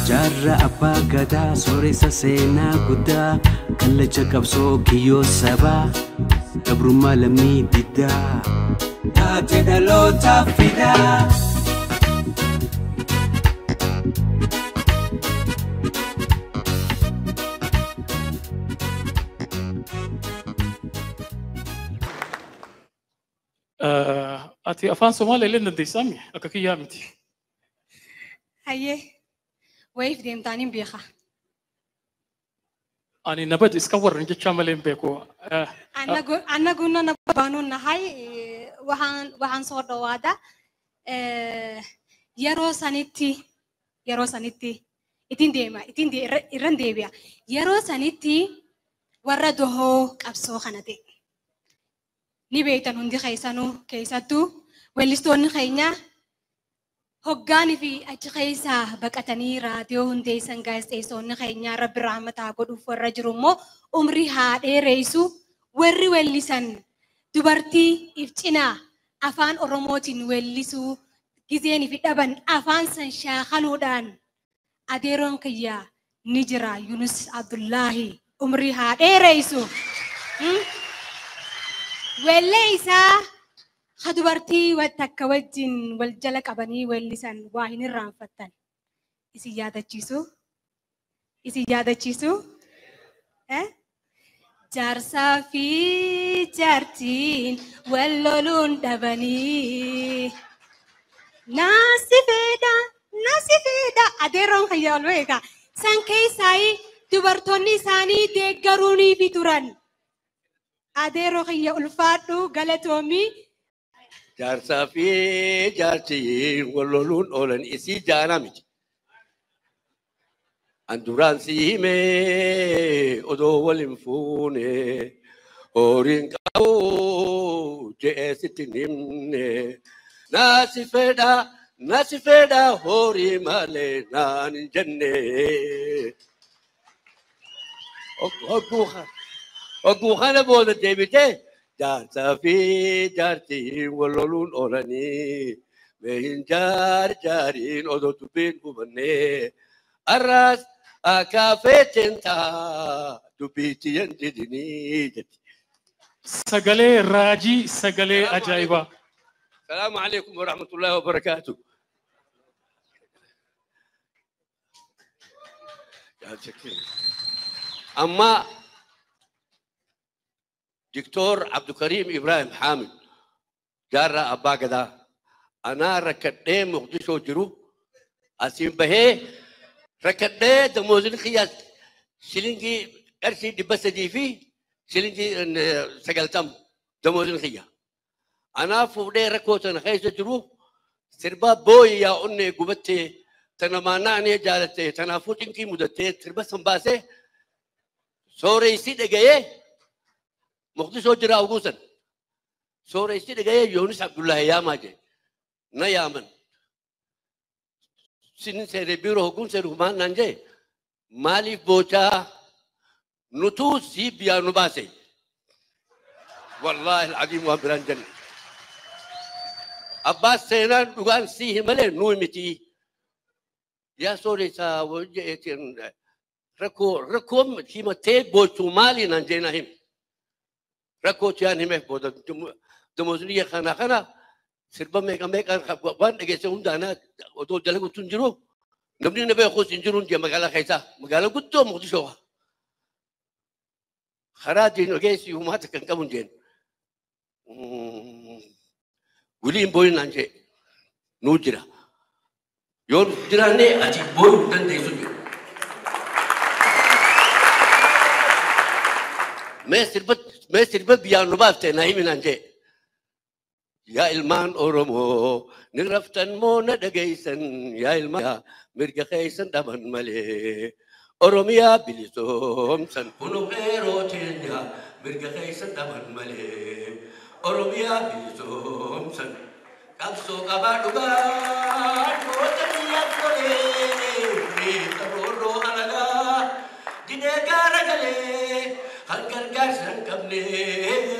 Jaarraa abbaa gadaa sooressa seenaa guddaa kallacha qabsoo kiyyoo sabaa gabrummaa lammii diddaa taate dhalootaaf fidaa. Ati afaan Somaalee illee dandeessaami akka kiyyaa miti. Hayyee wayiif deemtaaniin beeka. Ani nabad iska warran jechaa malee hin beeku. Annaguna nabad baanu nahay waxaan soo dhawaada. Yeroo sanitti ittiin deema ittiin irran deebi'a. Yeroo sanitti warra dohoo qabsoo kana ta'e. Ni beektan hundi keessanuu keessattuu weellistoonni keenya hoggaanii fi achi keessaa baqatanii raadiyoo hundeessan gaazexeessonni keenya rabbi rahmataa godhuuf warra jiru immoo umrii haa dheeressu warri weellisan dubartii if cinaa afaan Oromootiin weellisuu gizeen fi dhaban afaan san shaakaluudhaan adeeroon kiyya ni jira Yunus Abdullaahi umrii haa dheeressu. Weellee isaa ha dubartii takka wajjin wal jala qabanii weellisan waa hin irraanfattan. Isin yaadachiisu? Isin yaadachiisu? Jaarsaa fi jaartiin wal loluun dhabanii. Naasi fedha, naasi fedha. Adeeroon kiyya ol beeka. San keessaa dubartoonni isaanii deeggaruunii fi turan. Adeeroo kiyya ulfaadhu galatoomii. Jaarsaa fi jaartiin wal loluun oolan isii jaanaa miti. An duraan si himee odoo wal hin fuune horiin qabu je'ee sitti hin himne. Naasi fedha horii malee naan hin jenne. Hogguu kana booda deebitee jaarsaa fi jaartiin wal loluun oolanii mee hin jaariin odoo dubbiin hubannee arraas akka feeteen ta'a dubbiitti hin didinii jetti. Sagalee raajii sagalee ajaa'ibaa. Salaamu alaikum wa rahmatullahi wa barakaatu. Amma دكتور عبد الكريم ابراهيم حامد جارة ابا قدا انا ركدي مقدشو جرو اسيم به ركدي دموزن خياس شلنجي قرشي دبس دي في شلنجي سقلتم دموزن خيا انا فودي ركوتن خيس جرو سربا بوي يا اني قبتي تنمانعني جالتي تنافوتنكي مدتي سربا سنباسي سوري سيد اجايه مقدسو جرا أوغوسن سورة يصير جاي يونس عبد الله يا ماجي نيامن سنين سيربيرو هكون سيرهمان نانجي مالي بوتا نتو سيبيا نباسي والله العظيم وابران جنة أباس سينان دوغان سيه ملي نومتي يا سوري سا وجهتين ركو ركوم كيما تي بوتو مالي نانجينا هم ركو تيان همه بودا دموزنية خانا خانا سربا ميكا ميكا وان اجيسي هندانا ودو دلقو تنجرو نبني نبي خوص انجرون دي مقالة خيسا مقالة قدو مقدشوها خرادين اجيسي وما تكن كمون جين ولين بوين نانجي نوجرا يون جراني اجي بوين دن ديسو جي ما سربت بيان نبافته نايمين نانجي يا إلمان أورمو نرفتن مو ندقيسن يا إلمان مرقا خيسن دمن ملي أوروميا بلسوم سن كنو غيرو تينيا مرقا خيسن دمن ملي أوروميا بلسوم سن كابسو كابا دوغان كوتنيا كولي ريتا رو ألغا ديني غارغالي هنغرغار سن كبني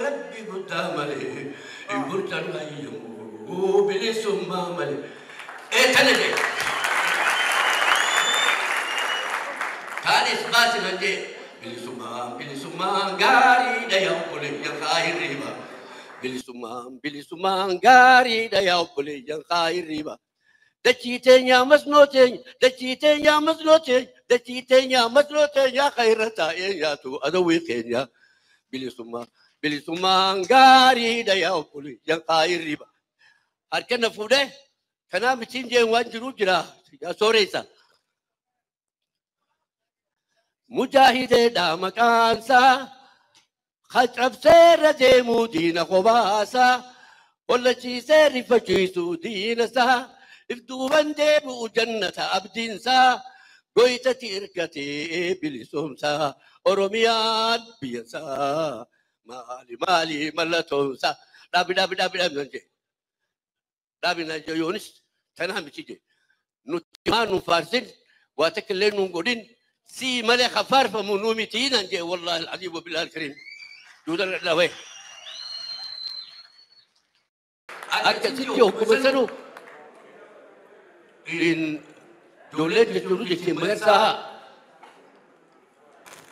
ربي قدامالي يقول تنغيمو بلسوم مالي Tana jee. Kaanis baasi nan jee. Bilisummaan bilisummaan gaariidha yaa obboleeyyan haa hirriba. Bilisummaan bilisummaan gaariidha yaa obboleeyyan haa hirriba. Dachii teenya masnoo teenya dachii teenya masnoo teenya dachii teenya masnoo teenya khayra taa'ee nyaatu adawwii keenya. Bilisummaan bilisummaan gaariidha yaa obboleeyyan haa hirriba. Harka na fuudhee kanaa mitiin jeen waan jiru jira yaa sooressa. Mujaahideedha maqaansaa cabseerra deemuu diina kobaasaa wallachiisee rifachiisu diinasaa ifduuban deebi'u jannata abdiinsaa goytati irkatee bilisoomsaa Oromiyaan biyyasaa maali maali mallattoonsaa dhaabi dhaabi dhaabi dhaabi nan jee dhaabi nan jee yoonis tanaa miti jee nuti maa nu faarsin waa takka illee nuun godhin si malee kafaarfamu nuu miti nan jee wallahi alazim wa billahi alkarim duudan dhawee akkasitti hogguma sanu in ijoolleen jechuun jechuun magarsaa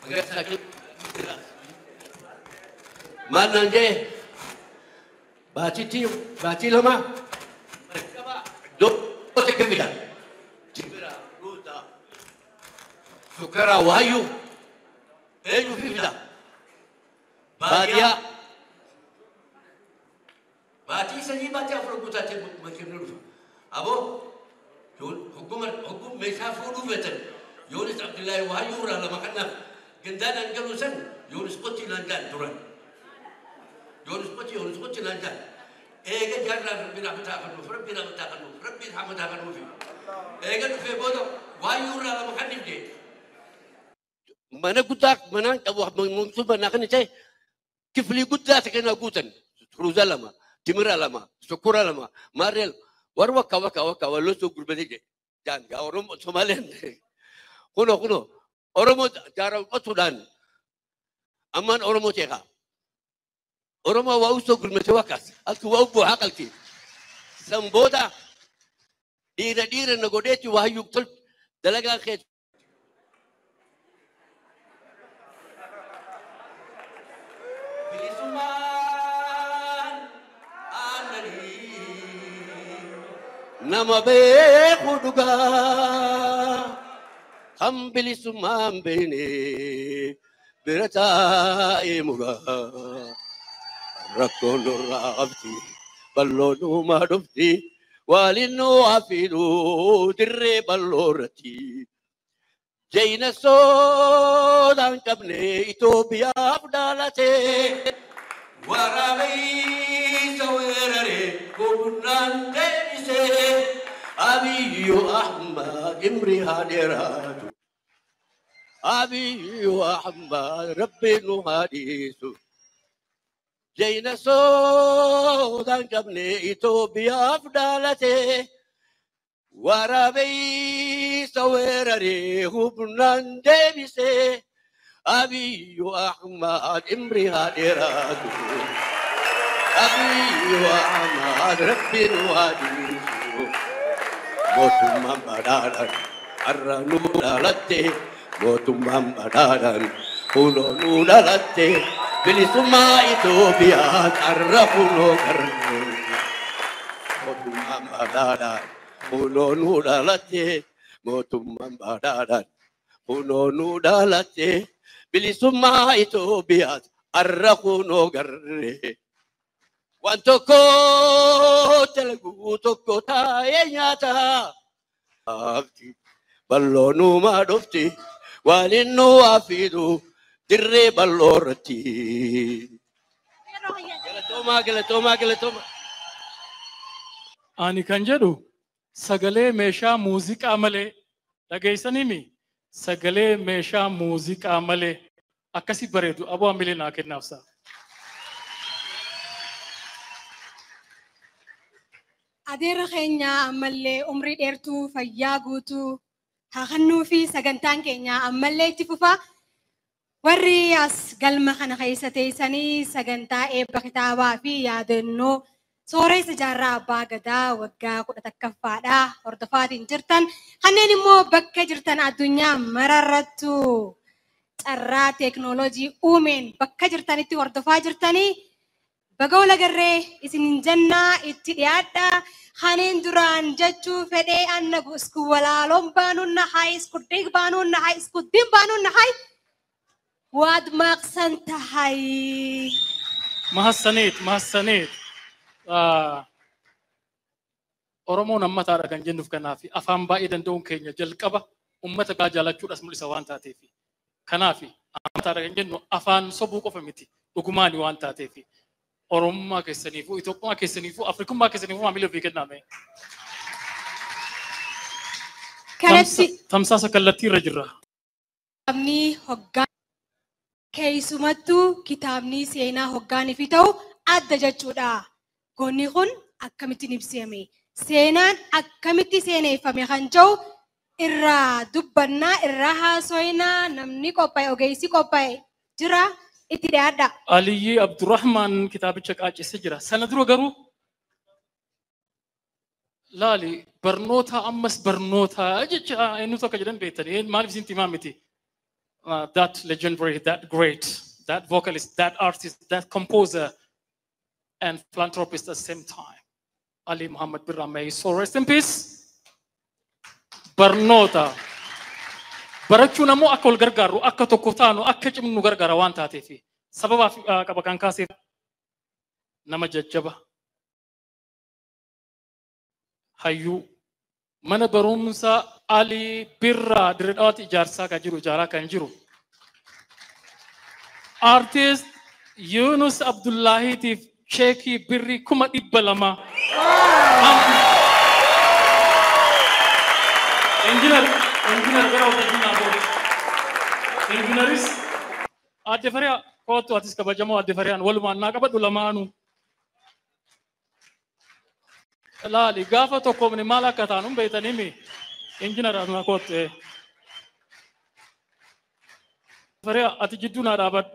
magarsaa maal naan jee baatiitti baatii lama doota gabida jibira ruuta sukkaraa waayyuu eenyu fi fida baadiyaa baatii sadii baatii afur guutaatee makiinni dhufa aboo hogguma hoggum meeshaa fuudhuu feetan Yoonis Abdullaahi waayyuu irraa lama kanaaf gandaan an galuu san Yoonis qotti naan jaan duran Yoonis qotti Yoonis qotti naan jaan eega jaarraa rabbi rahmataa kennuuf rabbi rahmataa kennuuf rabbi rahmataa kennuuf eega dhufee booda waayyuu irraa lama kan dhibde mana guddaa manaan qabu manaa kan ta'e kiflii guddaa ta'e kana guutan ruuza lama timira lama sukkura lama maarree war wakka wakka wakka walloo gurbatee je jaan gaa Oromoo Somaaliyaan kuno kuno Oromoo jaara qotuudhaan ammaan Oromoo teeqa Oromoo waa usoo gurmatee wakkaas halkii waa ubboo haqalkii san booda dhiira dhiira na godheetti waayyuu tol dalagaa kee bilisummaan aannanii nama beeku dhugaa kan bilisummaan beene bira taa'ee mugaa rakkoon nurraa qabdi bal'oo numaa dhufti waliin nu hafiidhu dirree bal'oo irratti. Jayina soodaan qabne Itoophiyaaf dhaalate waraabessa weerare humnaan deebise Abiyyu Ahmad imri haa dheeraatu. Abiyyu Ahmad rabbi nu haa dhiisu. Jayina soodaan qabne Itoophiyaaf dhaalate waraabessa weerare humnaan deebise Abiyyu Ahmad imri haa dheeraatu. Abiyyu Ahmad rabbi nu haa dhiisu. Mootummaan badhaadhaan har'a nu dhalatte mootummaan badhaadhaan kunoo nu dhalatte bilisummaa Itoophiyaa har'a kunoo garne. Mootummaan badhaadhaan kunoo nu dhalatte mootummaan badhaadhaan kunoo nu dhalatte bilisummaa Itoophiyaa har'a kunoo garne. Waan tokko dalaguu tokko taa'ee nyaata. Bal'oo numaa dhufti waliin nu hafiidhu dirree bal'oo irratti. Galatoomaa galatoomaa galatoomaa. Ani kan jedhu sagalee meeshaa muuziqaa malee dhageessanimi sagalee meeshaa muuziqaa malee akkasi bareedu aboo amilee naa kennaafsa. Adeera keenya ammallee umrii dheertuu fayyaa guutuu haa kennuu fi sagantaan keenya ammallee itti fufa. Warri as galma kana keessa teessanii sagantaa eebba kitaabaa fi yaadannoo Sooressa Jaarraa Abbaa Gadaa waggaa 11ffaadha hordofaatiin jirtan. Kanneen immoo bakka jirtan addunyaa mararrattu carraa teeknooloojii uumeen bakka jirtanitti hordofaa jirtanii baga wal agarree isin jennaa itti dhiyaadha. Kanneen duraan jechuu fedhee anna isku walaaloon baanuun nahay isku dhiig baanuun nahay isku diin baanuun nahay waad maaqsan tahay. Mahassaneet, mahassaneet. Oromoon hammataadha kan jennuuf kanaaf afaan baay'ee danda'uun keenya jalqaba uummata biraa jaalachuudhas mul'isa waan taateef. Kanaaf hammataadha kan jennu afaan sobuu qofa miti dhugumaani waan taateef. Oromummaa keessaniifuu, Itoophiyaa keessaniifuu, Afrikummaa keessaniifuu maamila ofii kenname. Kanatti Tamsaasa kallattii irra jirra. Kitaabni hoggaa keessumattuu kitaabni seenaa hoggaaniif ta'u adda jechuudha. Goonni kun akkamittiin ibsame? Seenaan akkamitti seeneeffame kan jedhu irraa dubbannaa, irraa haasoinaa, namni qophaa'e, ogeessi qophaa'e jira itti dhiyaadha. Aliyyii Abdurrahmaan kitaabicha qaacessee jira. Sana dura garuu laali barnoota ammas barnoota jecha eenyutu akka jedhan beektanii maaliif isin himaa miti? That legendary, that great, that vocalist, that artist, that composer and philanthropist at the same time. Ali Muhammad Birra, may so rest in peace. Barnoota. Barachuun ammoo akka wal gargaarru, akka tokko taanu, akka cimnu gargaara waan taateef. Sababaaf qaba kan kaaseef nama jajjaba. Hayyuu mana barumsa Ali Birraa Dirree Dhawaatti ijaarsaa kan jiru, ijaaraa kan jiru. Artist Yunus Abdullahiitiif cheekii birrii 200,000. Injinar, injinar gara waltajjii naa booda. Injinaris Aadde Fariyaa kootu atis kabajamoo Aadde Fariyaan walumaan naa qabadhu lamaanuu. Laali gaafa tokkoomne maal akka taanu hin beektanii mi? Injinar asuma kootu. Fariyaa ati jidduu naa dhaabadhu.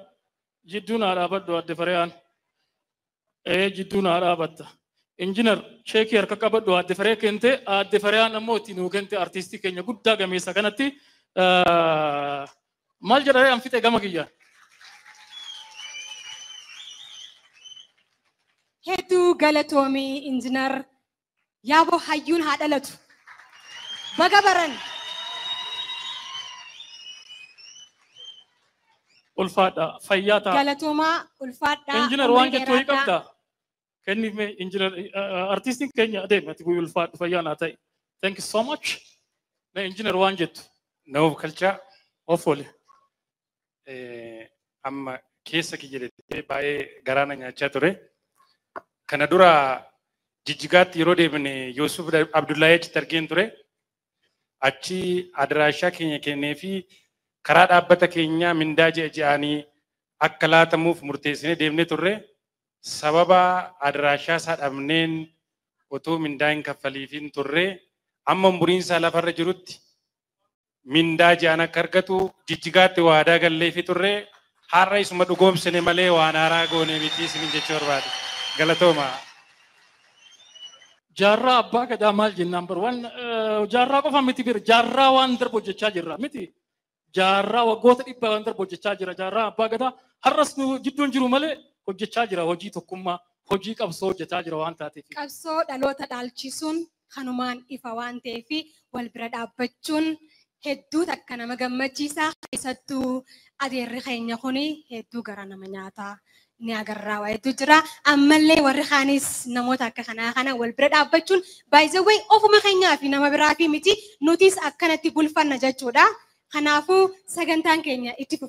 Jidduu naa dhaabadhu Aadde Fariyaan. Jidduu naa dhaabatta. Injinar cheekii harka qabadhu Aadde Fariyaa kente Aadde Fariyaan ammoo itti nuu kente artiistii keenya guddaa gameessa kanatti maal jedharee an fixe gama kiyya. Hedduu galatoomii injinar yaaboo hayyuun haa dhalatu. Baga baran. Ulfaadha fayyaa ta'a. Galatoomaa ulfaadhaa. Injinar waan jettu wayii qabdaa? Kenniif mee injinar artiistiin keenya adeema ati guyyuu ulfaadhu fayyaa naa ta'i. Thank you so much. Mee injinar waan jettu. Nauuf kalchaa. Of oole. Amma keessa kiyya jettee baay'ee garaana nyaachaa ture. Kana dura Jijjigaatti yeroo deemne Yuusuf Abdullahi achitti argeen ture. Achi adiraashaa keenya kennee fi karaa dhaabbata keenyaa mindaa ji'a ji'aanii akka laatamuuf murteessinee deemnee turre. Sababa adiraashaa isaa dhabneen otoo mindaa hin kaffaliifin turre amma umuriin isaa lafarra jirutti mindaa ji'aan akka argatu Jijjigaatti waadaa galleefi turre. Har'a isuma dhugoomsine malee waan haaraa goone miti isiniin jechuu barbaade. Galatooma. Jaarraa Abbaa Gadaa maal jennaan bar waan jaarraa qofa miti bir jaarraa waan darbu hojjechaa jirra miti. Jaarraa waggoota dhibba waan darbu hojjechaa jira. Jaarraa Abbaa Gadaa har'as nu jidduun jiru malee hojjechaa jira hojii tokkummaa hojii qabsoo hojjechaa jira waan taateef. Qabsoo dhaloota dhaalchisuun kanumaan ifa waan ta'eef wal bira dhaabbachuun hedduu takka nama gammachiisa. Keessattuu adeerri keenya kuni hedduu gara nama nyaataa. Ni agarraa waa hedduu jira. Ammallee warri kaanis namoota akka kanaa kana wal bira dhaabbachuun baay'ee ofuma keenyaa fi nama biraa fi miti nutis akkanatti bulfanna jechuudha. Kanaafuu sagantaan keenya itti fufa.